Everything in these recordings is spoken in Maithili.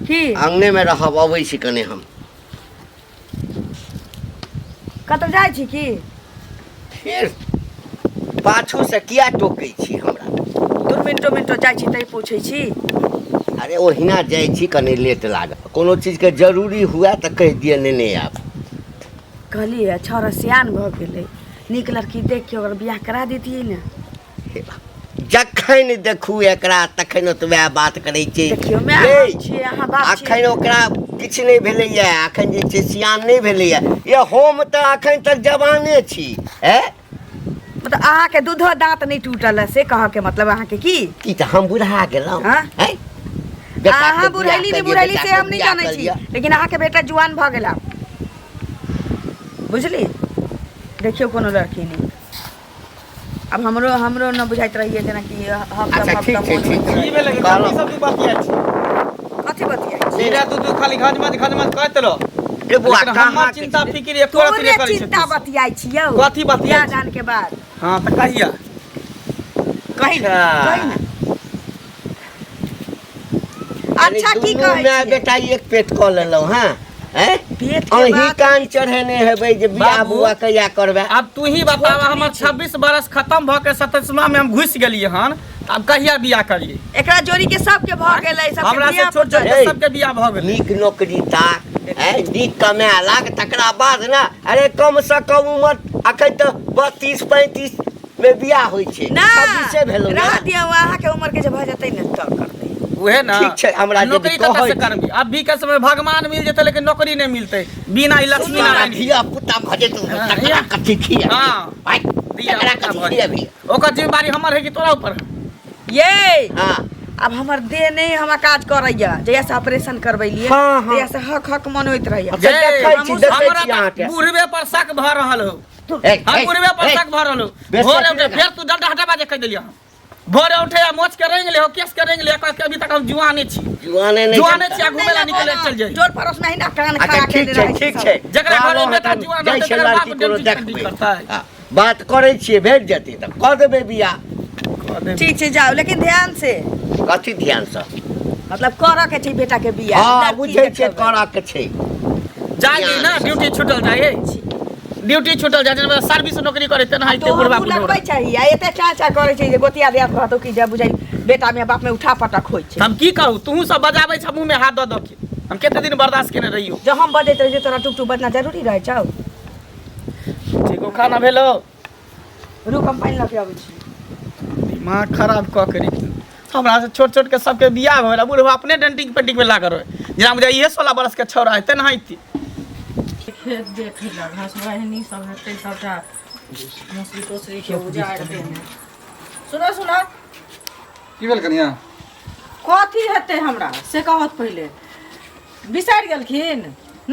की अंगने में रहब अबै छी कने हम कतौ जाइ छी की फेर पाछू से किया टोकै छी हमरा दू मिनटो मिनटो जाइ छी तै पूछै छी अरे ओहिना जाइ छी कने लेट लागत कोनो चीजके जरूरी हुए तऽ कहि दिअ नेने आयब कहलियै छौड़ा सियान भऽ गेलै नीक लड़की देख के ओकर बियाह करा दितियै ने हे बा, जखन देखू एकरा तखन ओतबे बात करै छै देखियौ माय ये, बाप छियै अहाँ बाप छियै अखन ओकरा किछु नहि भेलैया अखन जे छै सियान नहि भेलैया ये हम तऽ अखन तक जवाने छी हैं मतलब अहाँके दूधो दाँत नहि टूटल है से कहऽ के मतलब अहाँके की की तऽ हम बुढ़ा गेलहुँ हाँ? हैं? बेटाके अहाँ बियाह बुढ़ैली कऽ नहि लिअ, बुढ़ैली से बेटाके हम नहि बियाह जानै कऽ छी लिअ। लेकिन अहाँके बेटा जुआन भऽ गेला बुझली देखियौ कोनो लड़की नहि आब हमरो हमरो न बुझाइत रहैए जेनाकि हम अच्छा सब ठीक छै ठीक छै की भेलै कहलहुँ। कथी सब तू बतियाइ छी कथी बतियाइ छी सीधा तू तू खाली घजमज घजमज करैत रह रे बौआ लेकिन कहाँ हमर चिंता फिकिर एको रत्ती तोरे नहि करै छै चिंता तू। बतियाइ छियौ कथी बतियाइ बियाह छी? दान के बाद हाँ तऽ कहिया कही ने अच्छा। कही ने अच्छा की दुनू कहै माय छियै? बेटा एक पेट कऽ लेलहुँ हँ हैं पेट के अहीं बात कान चढ़ेने हेबै जे बियाह बाबू। बुआ कहिया करबै आब तू ही बताब हमर 26 बरस खत्म भऽ के 27 में हम घुसि गेलियै हन तऽ आब कहिया बियाह करियै एकरा जोड़ी के सबके भऽ गेलै सबके हमरा से बियाह छोट छोट ए। सबके बियाह भऽ गेलै नीक नौकरी ताक हैं नीक कमाए लाग तकरा बाद ने अरे कम से कम उमर अखन तऽ 32 35 मे बियाह होइ छै ना छब्बीसे भेलौ ने रह दियौ अहाँके उम्र के जे भऽ जेतै ने तऽ करबै उहे ना ठीक छै, हमरा आ यदि नौकरी कतऽ कहै से छी। करबी अभी के समय भगवान मिल जेतै लेकिन नौकरी नहि मिलतै बिना ई लक्ष्मी नारायण के। धिया पुता भऽ जेतौ हाँ, तकरा या। कथी खिया हाँ। भाइ धिया तकरा पुता कथी भऽ खियेबही जेतै। ओकर जिम्मेदारी हमर है कि तोरा ऊपर है? ये हाँ आब हमर देह नहि हमरा काज करैया जहिया से ऑपरेशन करबेलियै हाँ, हाँ। तहिया से हक हक मन होइत रहैया अच्छा, जे, देखै छी हमहूँ देखै हमरा छी तऽ अहाँके बुढ़बे पर शक भऽ रहल हो ए, हम ए, बुढ़बे पर ए, शक भऽ रहल हो बेस भोरे कथी उठे लगा? फेर तू डंडा हटाबा जे कहि देलियै हम भोरे उठे आ मोछ के रंग ले हो केस के रंग ले कह के अभी तक हम जुआने छी जुआने नहि जुआने छै। छी आ घुमे ला निकले चल जाई टोल पड़ोस में हिना कान अच्छा खड़ा ठीक केने छै रहै ठीक सब। छै जकरा घरमे कहलहुँ बेटा हन, जुआन जाइ रहतै छै तकर बाप लड़की कोनो डेंटिस्ट पेंटिंग देखबै करतै। हाँ, बात करै छियै भेट जेतै तऽ कऽ देबै बियाह ठीक छै जाउ लेकिन ध्यान से कथी ध्यानसँ मतलब करऽ के छै बेटा के बियाह हँ लड़की बुझै छियै देखबै। करऽ के छै जाइ दी ना ड्यूटी छूटल जाइ ड्यूटी छूटल जाइ जेना सर्विस नौकरी करे तेनाहिते तो बुढ़बा हमहूँ बुढ़ लगबै चाही आ एते चाँ चाँ करै छै जे गोतिया दिया कहतौ कि जे बुझाइ बेटा में बाप में उठा पटक होइ छै हम की कहू तूहू सब बजाबै छ मुँह में हाथ दऽ दऽ के हम कते दिन बर्दाश्त केने रहियो जब हम बजैत रहै छियै तोरा टुक टुक बजना जरूरी रहै छौ ठीक हो खाना भेलो रुक हम पानि लऽ के अबै छी दिमाग खराब कऽ के रखि हमरा से छोट छोट के सबके बियाह भऽ गेल आ बुढ़बा अपने डेंटिंग पेंटिंग में लागल रहे जेना बुझाइ इहे 16 बरस के छौड़ा है तेनाहिते खेत देखै लए घास वाहिनी सब हेतै सबटा मौसरी तोसरी के उजाड़ि देने सुनो सुनो की भेल कनिया कथी हेतै हमरा से कहत पहिले बिसरि गेलखिन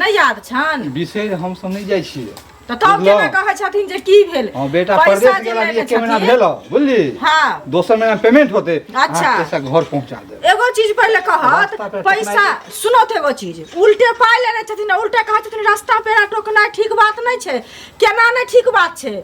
नहि याद छनि बिसरि हमसब नहि जाइ छियै तऽ तब बुझलहुँ? केना कहै छथिन जे की भेल हाँ बेटा पैसा परदेश जे गेला लेने एके महीना छथिन- भेल हँ, बुझली हाँ दोसर महीना पेमेंट होते अच्छा। अहाँ पैसा घर पहुंचा देब एगो चीज पहिले कहत रास्ता पे पैसा सुनो तऽ एगो चीज उल्टे पाइ लेने छथिन आ उल्टे कहै छथिन रास्ता पेड़ा टोकनाइ ठीक बात नहि छै केना नहि ठीक बात छै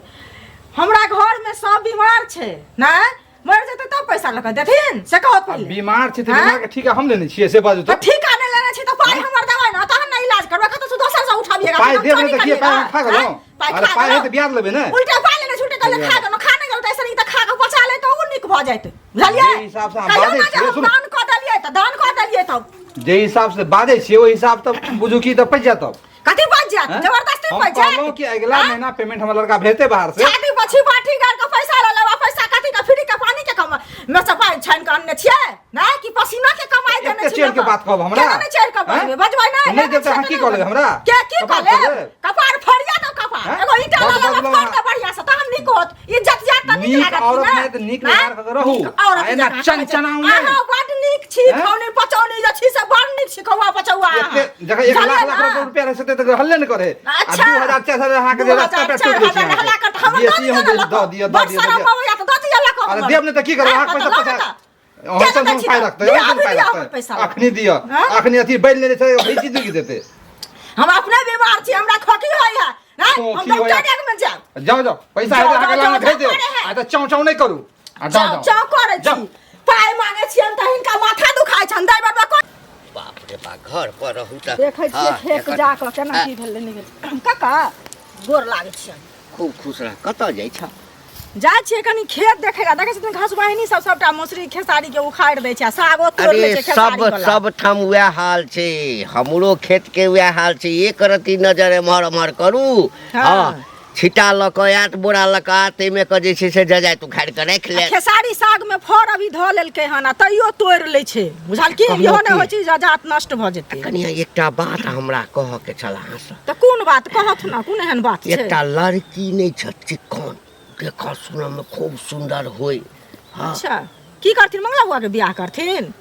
हमरा घरमे सब बीमार छै नहि मरि जेतै तब पैसा लऽ कऽ देथिन से कहत आ पहिले बीमार छै तऽ हाँ? बीमार के ठीका हम लेने छियै से बाजू तऽ तऽ ठीका नहि लेने छी तऽ पाइ हमर देबै ने तहन ने इलाज करबै कतऽ से दोसर से उठाबिएगा पाइ देब नहि तऽ की पाइ हम खा गेलहुँ पाइ अरे खा पाइ है गेलहुँ तऽ ब्याज लेबै ने उल्टे पाइ लेने छै उल्टे कहले खा गेलहुँ खा नहि गेलहुँ तऽ ऐसे नीक तऽ खा कऽ पचा ले तऽ ओ नीक भऽ जाइत बुझलियै जे हिसाब से अहाँ कहियौ बाजै ने जे छियै, हम सुनू। दान कऽ देलियै तऽ दान कऽ देलियै तब जे हिसाब से बाजै छियै ओहि हिसाब तऽ बुझू की तऽ पैसा जायत तब कथी बच जायत हैं? जबरदस्ती हम बच जायत कहलहुँ कि अगिला हैं? महीना पेमेंट हमर लड़का भेजते बाहर से छाती पर छी बाटी गाड़ के पैसा लऽ लेब आ पैसा कथी के फ्री के पानी के कमा में से पाइ छानि के अनने छियै नहि कि पसीना के कमाई देने एते छी चढ़ि के बात कहब हमरा? केना नहि चढ़ि के हैं? बजबै बजबै नहि नहि देब तऽ अहाँ की कऽ लेबै हमरा? के की कऽ कपार लेब फोड़ लेब? कपार फोड़िया दो कपार हैं? एगो ईंटा बड लऽ लेब बजलहुँ फोड़ अहाँ। दे बढ़िया से तहन नीक होत इज्जत जात तऽ नीक नीक लागत औरत ने नहि तऽ नीक हैं? व्यवहार कऽ के रहू। नीक औरत आ एना जकाँ चनचनाउ नहि। अहाँ बड नीक छी हैं? खौनी पचौनी जे छी से बड नीक छी खौआ पचौआ अहाँ। एते जगह एक लाख बुझलियै लाख ने? रुपया रहै छै तऽ हल्ले नहि करे आ अच्छा। 2000 4000 अहाँके जे रास्ता पे टोक दै छी 2000 हल्ला करत, अहाँके हमर बेसी दऽ हम दिअ ने दऽ दिअ बड़ दऽ दिअ शरम दऽ दिअ अबैया तऽ दऽ दिअ लऽ कऽ अरे हमर। देब नहि तऽ की करब आँय, अहाँके तऽ पैसा लऽ पचा ने तऽ। अहाँ केना सब दै छी पाइ तऽ? रखतै दिअ, अहाँ अभी पाइ दिअ हमर रखतै पैसा। अखनी दिअ हाँ? अखनी अथी बैल लेने छै भैंसी दुगि देतै हम अपने बीमार छी हमरा खोखी होइया आँय, हम खोखी होइया। डॉक्टर में जायब जाओ जाओ पैसा जाओ, हेतै अहाँके जाओ, लग भेज जाओ, देब करे है। आ तऽ चाँव चाँव नहि करू आ जाओ चाव जाओ चाव करै जाओ। छी पाइ मांगे छियनि तऽ हिनका माथा दुखाइ छनि दै बदला बाप रे बा घर पर रहू तऽ देखै छियै हाँ, खेत एकर- जा कऽ केना की भेलै नहि भेलै। काका गोर लागै छियनि। खूब खुश रह। कतऽ जाइ छ? जाइ छियै कनी खेत देखै लए। देखै छथिन घसवाहिनी सब सबटा मौसरी खेसारी के उखाड़ि दै छै आ सागो तोड़ि लै अरे छै खेसारी सब वाला। सब ठाम वएह हाल छै, हमरो खेत के वएह हाल छै। एक रत्ती नजर एम्हर एम्हर करू, हँ छिट्टा लऽ कऽ आयत, बोरा लऽ कऽ आयत, ताहिमे कऽ जे छै से जजाइत उखाड़ि कऽ राखि आ लेत। खेसारी साग में फड़ अभी धऽ लेलकै हन आ तैयो तोड़ि लै छै, बुझलखिन? कहलहुँ इहो नहि की? होइ छै जजात नष्ट भऽ जेतै। कनिया, एकटा बात हमरा कहऽ के छल अहाँसँ। तऽ कोन बात कहत ने, कोन एहन बात छै? एकटा लड़की नहि छ चिक्कन, देखऽ सुनऽ मे खूब सुन्दर होय। हँ। अच्छा, की करथिन? मंगला बुआ के बियाह करथिन?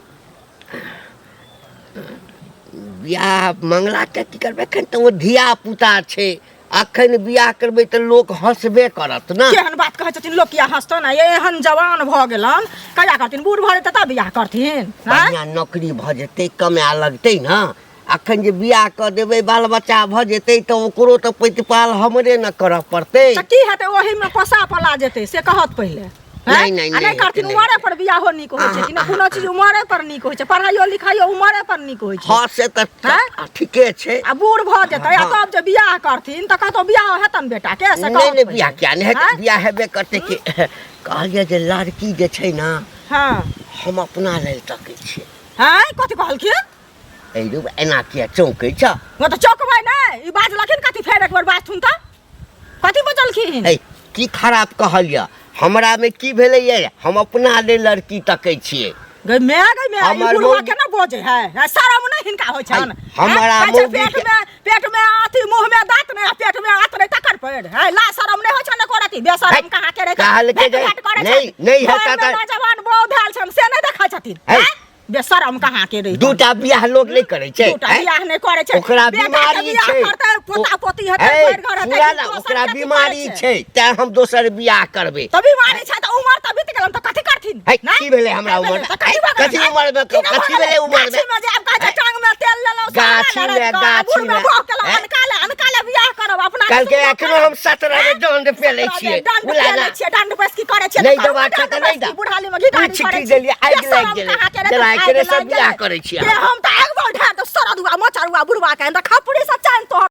बियाह मंगला के की करबै, एखन तऽ ओ धिया पुता छै। अखन बियाह करबै तऽ लोक हँसबे करत ने। केहन बात कहै छथिन, लोक किया हँसतन? आ एहन जवान भऽ गेलन, कहिया करथिन? बूढ़ भऽ जेतै तब बियाह करथिन? आँय? बढ़िआँ नौकरी भऽ जेतै, कमाए लगतै ने। अखन जे बियाह कऽ देबै, बाल बच्चा भऽ जेतै तऽ ओकरो तऽ प्रतिपाल हमरे ने करऽ पड़तै। तऽ की हेतै? ओहिमे पोसा पला जेतै से कहत पहिले। नहि, नहि, आ नहि नहि करथिन। नहि। उमरे पर बियाहो नीक होइ छै कि नहि? कोनो चीज उमरे पर नीक होइ छै, पढ़ाइयो लिखाइयो उमरे पर नीक होइ छै। हँ, से तऽ आँय? ठीके छै। आ बूढ़ भऽ जेतै आ हँ। तब जे बियाह करथिन तऽ कतौ बियाह हेतन बेटा के से नहि कहत नहि पहिले। बियाह किया नहि हेतै? आँय? बियाह हेबे करतै। कि कहलियै जे लड़की जे छै ने, हँ, हम अपना लेल तकै छियै। हँ, कथी कहलखिन? एहि रूप एना किया चौंकै छ? ओ तऽ चौकबै नहि, ई बाजलखिन कथी? फेर एक बेर बाजथुन तऽ, कथी बजलखिन? ए की खराब कहलियै? हमरा मे की भेलैये? हम अपना लेल लड़की तकै छियै। गै my, गै my, ई हमर बुढ़वा मौगी- केना बजै है? आ शरम नहि हिनका होइ छनि? हमरा हैं? कहै छै मौगी पेट के- में, पेट में अथी, मुँह में दांत नहि आ पेट में आंत नहि तकर पेड़ है ला। शरम नहि होइ छनि एको रति? बेशरम है, कहाँ के रहै? कहलकै भेंट जे घाट करै नहि- छनि। नहि हेतै घरमे तऽ- नौजवान बहू भेल छनि से नहि देखै छथिन। है। हैं? बेशरम कहाँ के रहै? दूटा बियाह लोक नहि करै छै। दूटा हैं? बियाह नहि करै छै। ओकरा बेटा के बीमारी बियाह छै। करतै, पोता पोती हेतै, है, भरि घर हेतै, पूरा कि ना, दोसर ओकरा कथी बीमारी करै छै तैं हम दोसर बियाह करबै। तऽ बीमारी छै तऽ उमर तऽ बीत गेलन, तऽ कथी करथिन? है, नहि? की भेलै हमरा की उमर? भेलै? तऽ कथी भऽ कथी गेलै? उमर मे की नहि कथी भऽ भेलै उमर मे? गाछी मे जे आब कहै छै टांग मे तेल लेलहुँ, गाछी मे, गाछी मे। बह केलहुँ, हैं? अनका ले, अनका ले बियाह करब अपना कहलकै सुनबो एखनो करब। हम 17 मे दंड पेलै छियै। दंड बुला पेलै ना। छियै, दंड बैसकी करै छियै। नहि तऽ करू देबाक ने छै तऽ दंड नहि बैसकी, दऽ। बुढ़ाली मे घिढारी पूछि करै की छी। देलियै, आगि बेशरम लागि गेलै। कहाँ के रे, जेना आगि एकरे से लागि बियाह गेलै। करै छियै के हम। हम तऽ एक बार ढार दौ सरदुआ मचरुआ बुढ़वा के, खपड़ी से चैन तोहर।